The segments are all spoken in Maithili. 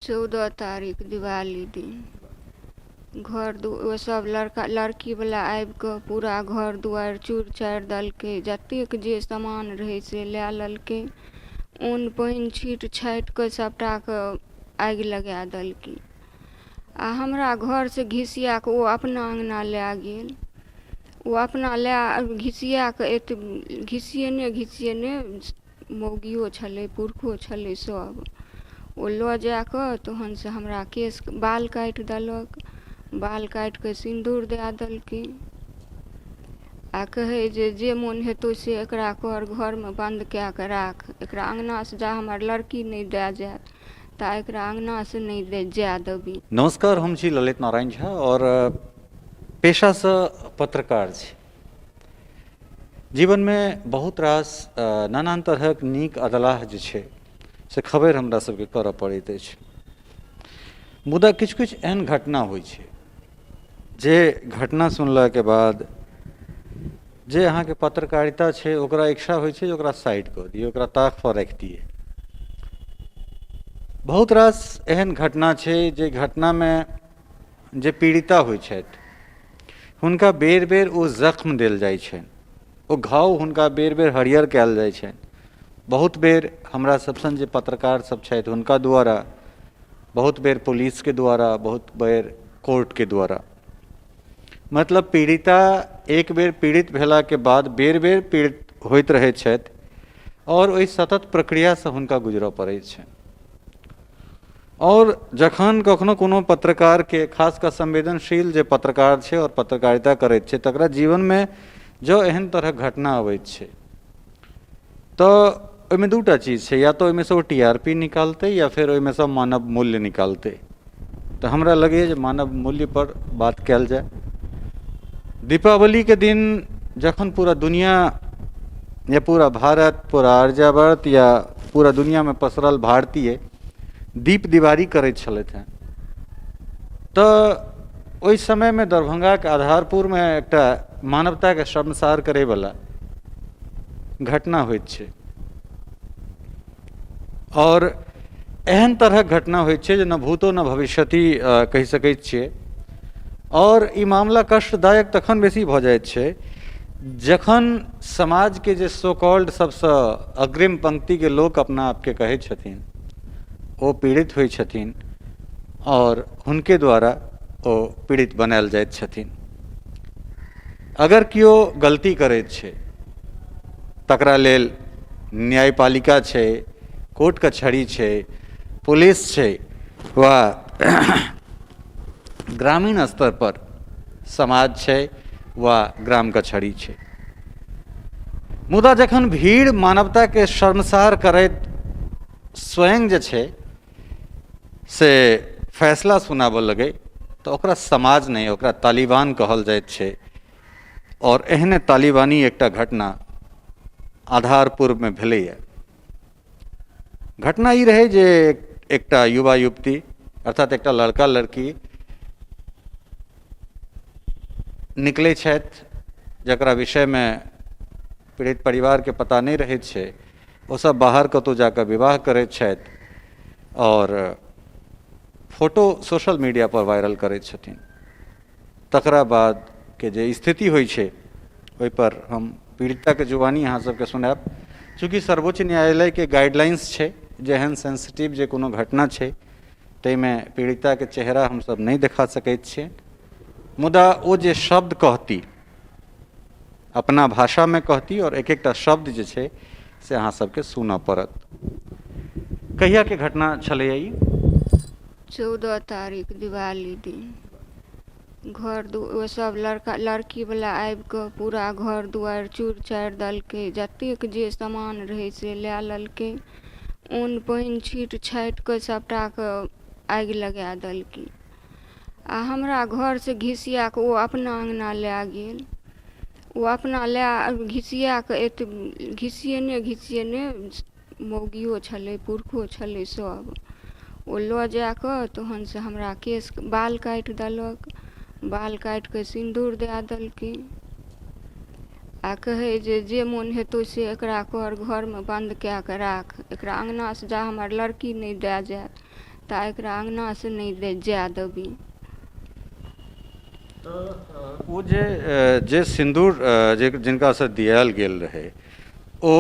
14 तारीख दिवाली दिन घर दु ओसभ लड़का लड़कीवला आबि कऽ पूरा घर दुआरि चूरि चारि देलकै। जतेक जे सामान रहै से लए लेलकै। अन्न पानि छीटि छाटि कऽ सभटाके आगि लगा देलकै आ हमरा घरसँ घिसिया कऽ ओ अपना अङ्गना लए गेल। ओ अपना लए घिसिया कऽ एत घिसियेने घिसियेने मौगियो छलै, पुरखो छलै सब। ओ लऽ जा कऽ तहन से हमरा केश बाल काटि देलक। बाल काटि कऽ सिन्दूर दए देलकै आ कहै जे जे मोन हेतौ से एकरा कर, घरमे बन्द कए कऽ राख। एकरा अङ्गनासँ जा हमर लड़की नहि दए जायत ता एकरा अङ्गनासँ नहि जाय देबै। नमस्कार, हम छी ललित नारायण झा और पेशासँ पत्रकार छी। जीवनमे बहुत रास नानान तरहक नीक अधलाह जे छै से खबरि हमरा सबके करऽ पड़ैत अछि। मुदा किछु किछु एहन घटना होइ छै जे घटना सुनलाके बाद जे अहाँके पत्रकारिता छै ओकरा इच्छा होइ छै जे ओकरा साइड कऽ दियै, ओकरा ताकपर राखि दियै। बहुत रास एहन घटना छै जे घटनामे जे पीड़िता होइ छथि हुनका बेर बेर ओ जख्म देल जाइ छनि, ओ घाव हुनका बेर बेर हरियर कयल जाइ छनि। बहुत बेर हमरा सब सन जे पत्रकार सब छथि हुनका द्वारा, बहुत बेर पुलिसके द्वारा, बहुत बेर कोर्टके द्वारा, मतलब पीड़िता एक बेर पीड़ित भेलाके बाद बेर बेर पीड़ित होइत रहै छथि आओर ओहि सतत प्रक्रियासँ हुनका गुजरऽ पड़ै छनि। आओर जखन कखनो कोनो पत्रकारके, खास कऽ संवेदनशील जे पत्रकार छै आओर पत्रकारिता करैत छै, तकरा जीवनमे जँ एहन तरहक घटना अबैत छै तऽ ओहिमे दूटा चीज छै, या तऽ ओहिमेसँ ओ टी आर पी निकालतै या फेर ओहिमेसँ मानव मूल्य निकालतै। तऽ हमरा लगैए जे मानव मूल्यपर बात कयल जाय। दीपावलीके दिन जखन पूरा दुनिआ या पूरा भारत, पूरा आर्यावर्त या पूरा दुनिआमे पसरल भारतीय दीप दिवारी करैत छलथि हेँ, तऽ ओहि समयमे दरभंगाके आधारपुरमे एकटा मानवताके शर्मसार करैवला घटना होइत छै आओर एहन तरहक घटना होइत छै जे न भूतो न भविष्यति कहि सकैत छियै। आओर ई मामला कष्टदायक तखन बेसी भऽ जाइत छै जखन समाजके जे सो कॉल्ड सबसँ अग्रिम पंक्तिके लोक अपना आपके कहै छथिन ओ पीड़ित होइ छथिन आओर हुनके द्वारा ओ पीड़ित बनायल जाइत छथिन। अगर केओ गलती करैत छै तकरा लेल न्यायपालिका छै, कोर्ट कचहरी छै, पुलिस छै वा ग्रामीण स्तर पर समाज छै वा ग्राम कचहरी छै। मुदा जखन भीड़ मानवताके शर्मसार करैत स्वयं जे छै से फैसला सुनाबऽ लगै तऽ ओकरा समाज नहि, ओकरा तालिबान कहल जाइत छै। आओर एहने तालिबानी एकटा घटना आधारपुरमे भेलैए। घटना ई रहै जे एकटा युवा युवती अर्थात एकटा लड़का लड़की निकलै छथि, जकरा विषयमे पीड़ित परिवारके पता नहि रहै छै। ओसभ बाहर कतहु जाकऽ विवाह करैत छथि आओर फोटो सोशल मीडियापर वायरल करैत छथिन। तकरा बादके जे स्थिति होइ छै ओहिपर हम पीड़िताके जुबानी अहाँ सबके सुनायब। चूँकि सर्वोच्च न्यायालयके गाइडलाइंस छै जे एहन सेंसिटिव जे कोनो घटना छै ताहिमे पीड़िताके चेहरा हमसब नहि देखा सकैत छियै, मुदा ओ जे शब्द कहती अपना भाषामे कहती आओर एक एकटा शब्द जे छै से अहाँ सबके सुनऽ पड़त। कहियाके घटना छलैए ई? 14 तारीख दिवाली दिन घर दु ओसभ लड़का लड़कीवला आबि कऽ पूरा घर दुआरि चूरि चारि देलकै। जतेक जे सामान रहै से लए लेलकै। अन्न पानि छीटि छाटि कऽ सभटाके आगि लगा देलकै आ हमरा घरसँ घिसिया कऽ ओ अपना अङ्गना लए गेल। ओ अपना लए घिसिया कऽ एत घिसियेने घिसियेने मौगियो छलै, पुरखो छलै सब। ओ लऽ जा कऽ तहन से हमरा केश बाल काटि देलक। बाल काटि कऽ सिन्दूर दए देलकै आ कहै जे जे मोन हेतौ से एकरा कर, घरमे बन्द कए कऽ राख। एकरा अङ्गनासँ जा हमर लड़की नहि दए जायत ता एकरा अङ्गनासँ नहि जाय देबै। तऽ ओ जे जे सिन्दूर जे जिनकासँ दियायल गेल रहै ओ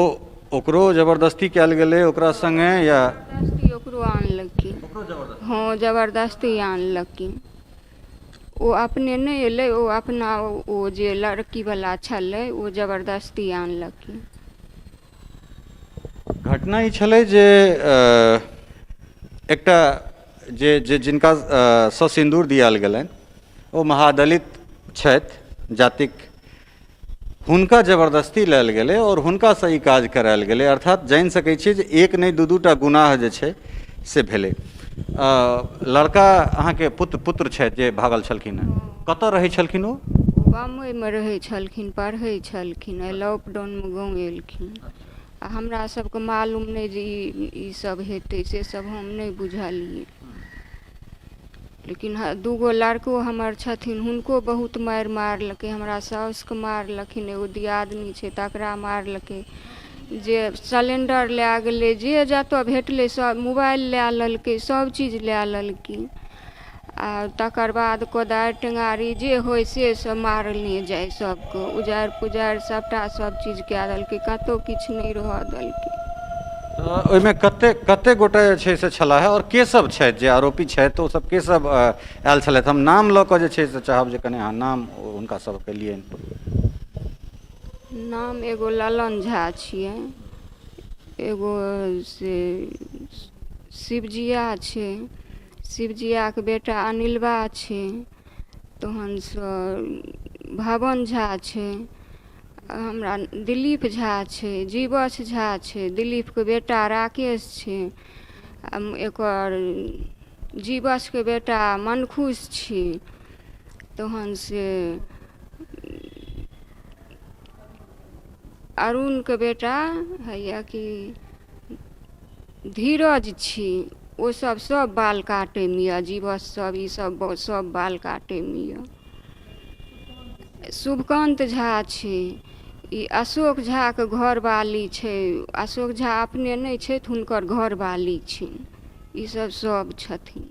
ओकरो जबरदस्ती कयल गेलै ओकरा सङ्गे या जबरदस्ती ओकरो आनलकै। हँ, जबरदस्ती आनलकै। ओ अपने नहि एलै, ओ अपना ओ जे लड़कीवला छलै ओ जबरदस्ती आनलकै। घटना ई छलै जे एकटा जे जे जिनका सँ सिन्दूर दियायल गेलनि ओ महादलित छथि जातिक, हुनका जबरदस्ती लायल गेलै आओर हुनकासँ ई काज करायल गेलै। अर्थात जानि सकै छियै जे एक नहि दू दू टा गुनाह जे छै से भेलै। लड़का अहाँके पुत्र पुत्र छथि जे भागल छलखिन हेँ, कतऽ रहै छलखिन ओ? ओ बम्बइमे रहै छलखिन, पढ़ै छलखिन। एहि लॉकडाउनमे गाँव एलखिन आ हमरा सबके मालूम नहि जे ई ईसब हेतै, से सब हम नहि बुझलियै। लेकिन दूगो लड़को हमर छथिन, हुनको बहुत मारि मारलकै। हमरा साउसके मारलखिन, एगो दियादनी छै तकरा मारलकै, जे सिलेण्डर लए गेलै, जे जतऽ भेटलै सब मोबाइल लए लेलकै, सब चीज लए लेलकै। आ तकर बाद कोदारि टेङ्गारी जे होइ से सब मारने जाइ सबके, उजाड़ि पुजाड़ि सबटा सब चीज कए देलकै, कतहु किछु नहि रहऽ देलकै। तऽ ओहिमे कतेक कतेक गोटे जे छै से छलाह आओर के सब छथि जे आरोपी छथि, ओ सब के सब आयल छलथि? हम नाम लऽ कऽ जे छै से चाहब जे कनि अहाँ नाम हुनका सबके लियनि। नाम एगो ललन झा छियै, एगो से शिवजिया छै, शिवजियाके बेटा अनिलबा छै, तहनसँ भवन झा छै, हमरा दिलीप झा छै, जीवछ झा छै, दिलीपके बेटा राकेश छै, आ एकर जीवछके बेटा मनखुश छै, तहन से अरुणके बेटा हैया कि धीरज छी। ओसभ सभ बाल काटैमे यए, जीवछ सब ईसभ सभ बाल काटैमे यए। शुभकान्त झा छै, ई अशोक झाके घरवाली छै, अशोक झा अपने नहि छथि, हुनकर घरवाली छियनि। ईसभ सभ छथिन।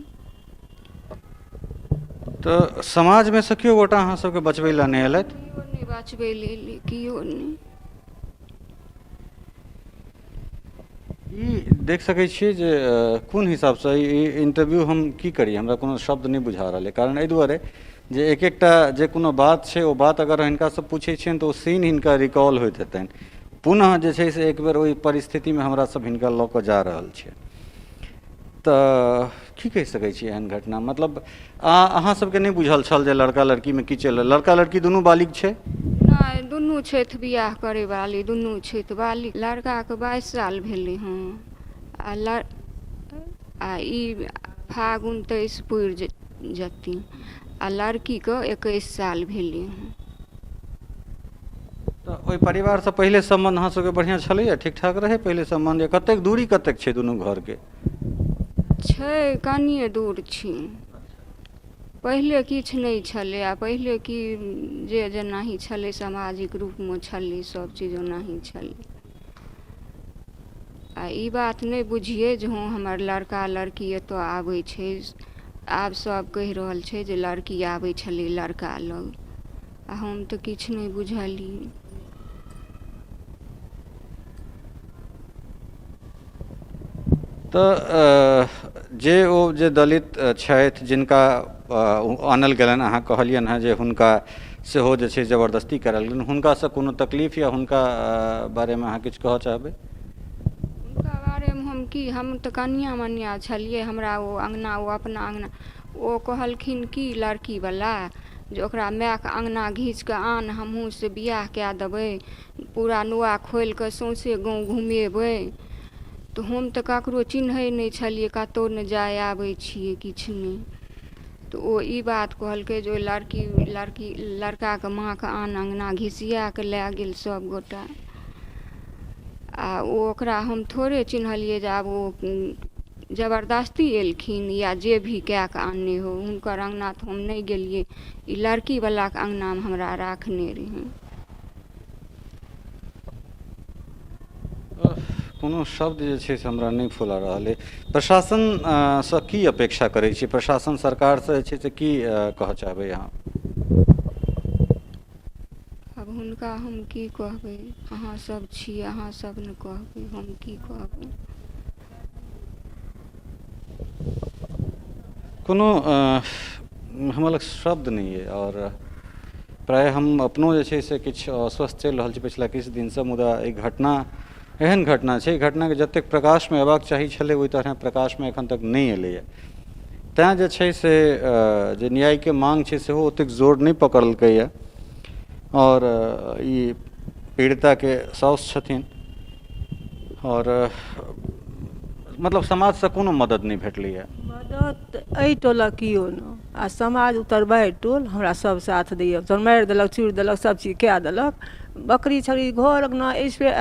तऽ समाजमे सँ केओ गोटा अहाँ सबके बचबै लए नहि एलथि? केओ नहि बचबै लए एलै, केओ नहि। ई देख सकै छियै जे कोन हिसाबसँ ई इंटरव्यू हम की करी, हमरा कोनो शब्द नहि बुझा रहल अइ। कारण एहि दुआरे जे एक एकटा जे कोनो बात छै ओ बात अगर हिनकासँ पूछै छियनि तऽ ओ सीन हिनका रिकॉल होइत हेतनि। पुनः जे छै से एक बेर ओहि परिस्थितिमे हमरा सब हिनका लऽ कऽ जा रहल छियनि। तऽ की कहि सकै छी एहन घटना मतलब अहाँ सबके नहि बुझल छल जे लड़का लड़कीमे की चलि रहल? लड़का लड़की दुनू बालिग छै? नहि, दुनू छथि बियाह करै वाली, दुनू छथि बालिग। लड़काके 22 साल भेलै हँ आ लड़ आ ई फागुन 23 पुरि जेतै आ लड़कीके 21 साल भेलै हँ। तऽ ओहि परिवारसँ पहिले सम्बन्ध अहाँ सबके बढ़िआँ छलैए, ठीक ठाक रहै पहिले सम्बन्ध? कतेक दूरी कतेक छै दुनू घरके? छै, कनिए दूर छै। पहिले किछु नहि छलै आ पहिले की जे जेनाही छलै सामाजिक रूपमे छलै, सब चीज ओनाही छलै। आ ई बात नहि बुझियै जे हँ हमर लड़का लड़की एतऽ आबै छै। आब सब कहि रहल छै जे लड़की आबै छलै लड़का लग, आ हम तऽ किछु नहि बुझलियै। तऽ जे ओ जे दलित छथि जिनका आनल गेलनि, अहाँ कहलियनि हेँ जे हुनका सेहो जे छै जबरदस्ती करायल गेलनि, हुनकासँ कोनो तकलीफ या हुनका बारेमे अहाँ किछु कहऽ चाहबै? हुनका बारेमे हम की, हम तऽ कनिआँ मनिआँ छलियै। हमरा ओ अङ्गना ओ अपना अङ्गना ओ कहलखिन कि लड़कीवला जे ओकरा मायके अङ्गना घीच कऽ आन, हमहूँ से बियाह कए देबै, पूरा नुआ खोलि कऽ सौँसे गाँव घुमेबै। तऽ हम तऽ ककरो चिन्है नहि छलियै, कतहु नहि जाय आबै छियै, किछु नहि। तऽ ओ ई बात कहलकै जे ओहि लड़की लड़की लड़काके माँके आन अङ्गना, घिसिया कऽ लए गेल सभगोटा। आ ओ ओकरा हम थोड़े चिन्हलियै जे आब ओ जबरदस्ती एलखिन या जे भी कए कऽ आनने हो। हुनकर अङ्गना तऽ हम नहि गेलियै, ई लड़कीवलाके अङ्गनामे हमरा राखने रहै। कोनो शब्द जे छै से हमरा नहि फुला रहल अइ। प्रशासन सँ की अपेक्षा करै छी? प्रशासन सरकारसँ जे छै से की कहऽ चाहबै अहाँ? आब हुनका हम की कहबै? अहाँ सब छी, अहाँ सब ने कहबै, हम की कहबै? कोनो हमरा लग शब्द नहि अइ आओर प्रायः हम अपनो जे छै से किछु अस्वस्थ चलि रहल छी पछिला किछु दिनसँ, मुदा ई घटना एहन घटना छै, ई घटनाके जतेक प्रकाशमे अयबाक चाही छलै ओहि तरहे प्रकाशमे एखन तक नहि एलैए। तैँ जे छै से जे न्यायके माँग छै सेहो ओतेक जोर नहि पकड़लकैए। आओर ई पीड़िताके साउस छथिन आओर मतलब समाजसँ कोनो मदति नहि भेटलैए। मदति एहि टोलक केओ नहि आ समाज उतरबारि टोल हमरा सब साथ दैए। जहन मारि देलक, चूरि देलक, सब चीज कए देलक, बकरी छकरी घर अङ्गना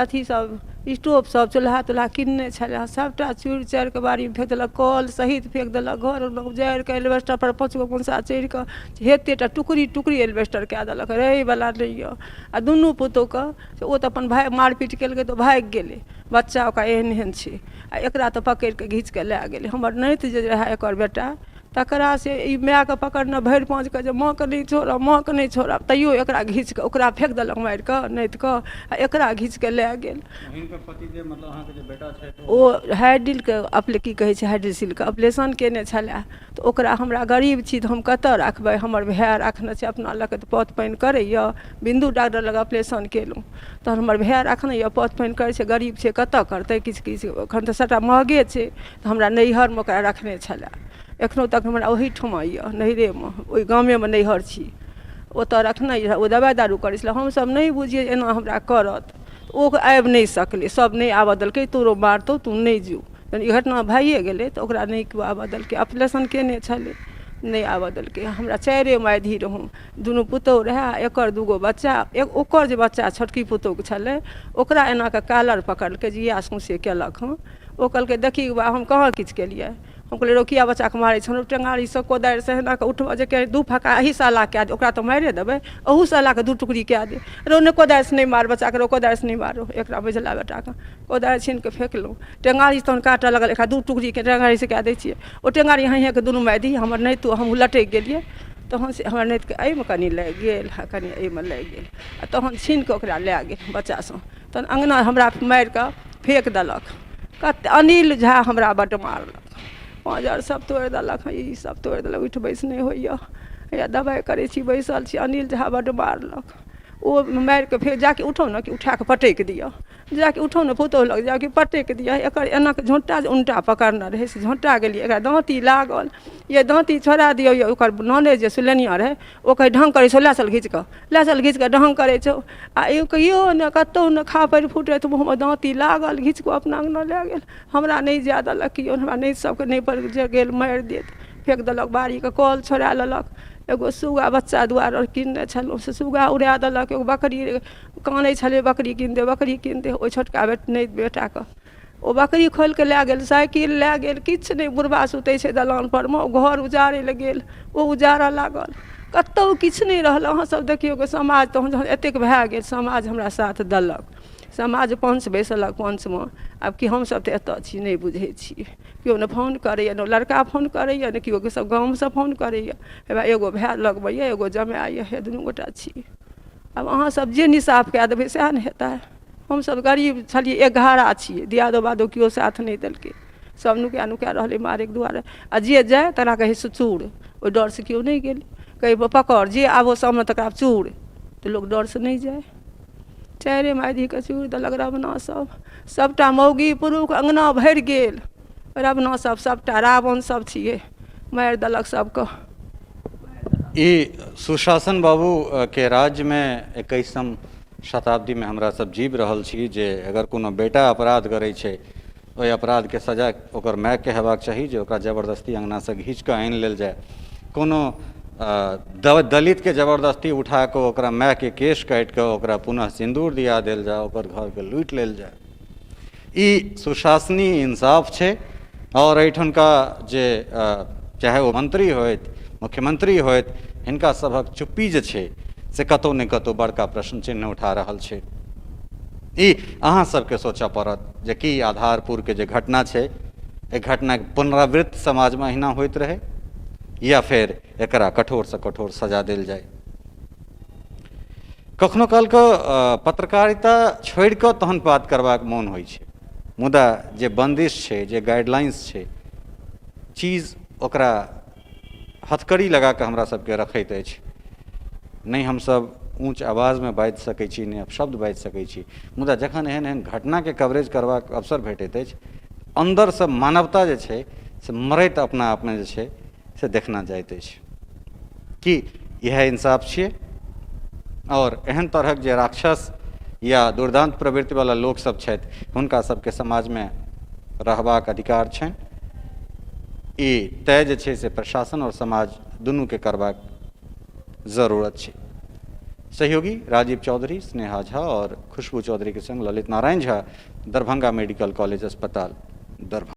अथी सब स्टोव सब चूल्हा तुल्हा किनने छलै, सबटा चूरि चारि कऽ बाड़ीमे फेक देलक, कल सहित फेक देलक, घर उजाड़ि कऽ एल्बेस्टर पर 5 गो भनसा चढ़ि कऽ एतेटा टुकड़ी टुकड़ी एल्बेस्टर कए देलक, रहैवला नहि यऽ। आ दुनू पुतोहुके से ओ तऽ अपन भाय मारपीट केलकै तऽ भागि गेलै, बच्चा ओकरा एहन एहन छै, आ एकरा तऽ पकड़ि कऽ घीच कऽ लए गेलै। हमर नाति जे रहए एकर बेटा, तकरा से ई मायके पकड़ने भरि पाँजके जे माँके नहि छोड़ब, माँके नहि छोड़ब, तैयो एकरा घीच कऽ ओकरा फेक देलक मारि कऽ नातिके, आ एकरा घीच कऽ लए गेल। हिनकर पति जे मतलब अहाँके जे बेटा छथि ओ हाइडिलके अपले की कहै छै हाइड्रोसिलके ऑपरेशन केने छलए, तऽ ओकरा हमरा गरीब छी तऽ हम कतऽ राखबै, हमर भाय राखने छै अपना लऽ कऽ, तऽ पथ पानि करैए। बिन्दु डॉक्टर लग ऑपरेशन केलहुँ तहन हमर भाय राखने यऽ, पथ पानि करै छै, गरीब छै कतऽ करतै, किछु किछु एखन तऽ सभटा महगे छै। तऽ हमरा नैहरमे ओकरा रखने छलए, एखनो तक हमरा ओहीठमा यऽ नैहरेमे, ओहि गामेमे नैहर छी, ओतऽ रखने यऽ। ओ दबाइ दारू करै छलै, हमसभ नहि बुझियै जे एना हमरा करत। ओ आबि नहि सकलै, सभ नहि आबऽ देलकै, तोरो मारतौ, तू नहि जो। जहन ई घटना भइए गेलै तऽ ओकरा नहि केओ आबऽ देलकै, ऑपरेशन केने छलै, नहि आबऽ देलकै। हमरा चारिए मायधी रहौं, दुनू पुतहु रहए, एकर दूगो बच्चा, एक ओकर जे बच्चा छोटकी पुतहुके छलै ओकरा एना कऽ कालर पकड़लकै जे इएह सौँसे केलक हँ। ओ कहलकै देखी बा हम कहाँ किछु केलियै। हम कहलियै रौ किया बच्चाके मारै छहो? टेङ्गारीसँ कोदारिसँ एना कऽ उठबऽ जे के दू फक्का एहि सालाके कए दे, ओकरा तऽ मारिए देबै, अहू सालाके दू टुकड़ी कए दे। रौ नहि कोदारिसँ नहि मार बच्चाके, रौ कोदारिसँ नहि मारो एकरा मझिला बेटाके। कोदारि छीन कऽ फेकलहुँ, टेङ्गारी तहन काटऽ लागल, एकरा दू टुकड़ीके टेङ्गारीसँ कए दै छियै। ओ टेङ्गारी हाँइ हाँइ कऽ दुनू माय धी हमर नातिओ हमहूँ लटकि गेलियै। तहन से हमर नातिके एहिमे कनि लागि गेल आ कनि एहिमे लागि गेल, आ तहन छीन कऽ ओकरा लए गेल बच्चासँ। तहन अङ्गना हमरा मारि कऽ फेक देलक। कते अनिल झा हमरा बड्ड मारलक, पाँजर सब तोड़ि देलक, ई सब तोड़ि देलक, उठि बैस नहि होइए, हैया दबाइ करै छी बैसल छी। अनिल झा बड्ड मारलक, ओ मारि कऽ फेर जाके उठौ ने कि उठा कऽ पटकि दिअ, जाके उठौ ने पुतहु लग जाके पटकि दिअ। एकर एना कऽ झोँटा जे उनटा पकड़ने रहै से झोँटा गेलियै, एकरा दाँती लागल, ये दाँती छोड़ा दियौ। ये ओकर ननदि जे सुलनिया रहै ओ कहै ढङ्ग करै छौ, लए चल घीच कऽ, लए चल घीच कऽ ढङ्ग करै छौ। आ ई कहियो ने कतहु ने खापड़ि फूटैत मुँहमे दाँती लागल, घीच कऽ अपना अङ्गना लए गेल। हमरा नहि जाय देलक केओ, हमरा नहि सबके नहि पर जे गेल मारि देत, फेक देलक बाड़ीके कल छोड़ा लेलक। एगो सुग्गा बच्चा दुआरे किनने छलहुँ से सुग्गा उड़ा देलक। एगो बकरी कानै छलै, बकरी कीन दे, बकरी कीन दे, ओहि छोटका नहि बेटाके ओ बकरी खोलि कऽ लए गेल, साइकिल लए गेल, किछु नहि। बुढ़बा सुतै छै दलानपर मे, ओ घर उजाड़ै लए गेल, ओ उजाड़ऽ लागल, कतहु किछु नहि रहल। अहाँसभ देखियौ गऽ समाज तहन जहन एतेक भए गेल, समाज हमरा साथ देलक, समाज पञ्च बैसेलक पञ्चमे। आब कि हमसभ तऽ एतय छी नहि बुझै छियै, केओ नहि फोन करैए, नहि लड़का फोन करैए, नहि केओ सभ गामसँ फोन करैए। हेबे एगो भाय लगमे यए, एगो जमाए यए, हे दुनू गोटा छी। आब अहाँसभ जे निसाफ कए देबै सएह ने हेतै। हमसभ गरीब छलियै, एकघारा छियै, दियादो बादो केओ साथ नहि देलकै, सभ नुका नुका रहलै मारैके दुआरे। आ जे जाय तकरा कहै से चूर, ओहि डरसँ केओ नहि गेल। कहै पकड़ जे आबो सामने तकरा चूर, तऽ लोक डरसँ नहि जाय। चारिए मायधीके चूरि देलक रबना सभ, सभटा मौगी पुरुख अङ्गना भरि गेल। रबना सभ सभटा रावण सभ छियै, मारि देलक सभके। ई सुशासन बाबू के राज्यमे 21म शताब्दीमे हमरा सब जीवि रहल छी जे अगर कोनो बेटा अपराध करै छै ओहि अपराधके सजा ओकर मायके हेबाक चाही जे ओकरा जबरदस्ती अङ्गनासँ घीच कऽ आनि लेल जाय। कोनो दलितके जबरदस्ती उठा कऽ ओकरा मायके केश काटि कऽ ओकरा पुनः सिन्दूर दिया देल जाय, ओकर घरके लूटि लेल जाय। ई सुशासनी इंसाफ छै। आओर एहिठुनका जे चाहे ओ मंत्री होथि, मुख्यमंत्री होथि, हिनका सभक चुप्पी जे छै से कतहु ने कतहु बड़का प्रश्न चिन्ह उठा रहल छै। ई अहाँ सबके सोचऽ पड़त जे की आधारपुरके जे घटना छै, एहि घटनाके पुनरावृत्त समाजमे अहिना होइत रहै या फेर एकरा कठोरसँ कठोर सजा देल जाय। कखनो कालके पत्रकारिता छोड़ि कऽ तहन बात करबाक मोन होइ छै, मुदा जे बन्दिश छै, जे गाइडलाइंस छै, चीज ओकरा हथकड़ी लगा कऽ हमरा सबके रखैत अछि। नहि हमसब ऊँच आवाजमे बाजि सकै छी, नहि अपशब्द बाजि सकै छी, मुदा जखन एहन एहन घटनाके कवरेज करबाक अवसर भेटैत अछि, अन्दरसँ मानवता जे छै से मरैत अपना आपमे जे छै से देखना जाइत अछि। की इएह इंसाफ छियै? आओर एहन तरहक जे राक्षस या दुर्दान्त प्रवृत्तिवला लोकसभ छथि, हुनका सबके समाजमे रहबाक अधिकार छनि? ई तय जे छै से प्रशासन आओर समाज दुनूके करबाक जरूरत छै। सहयोगी राजीव चौधरी, स्नेहा झा और खुशबू चौधरी के संग ललित नारायण झा, दरभंगा मेडिकल कॉलेज अस्पताल, दरभंगा।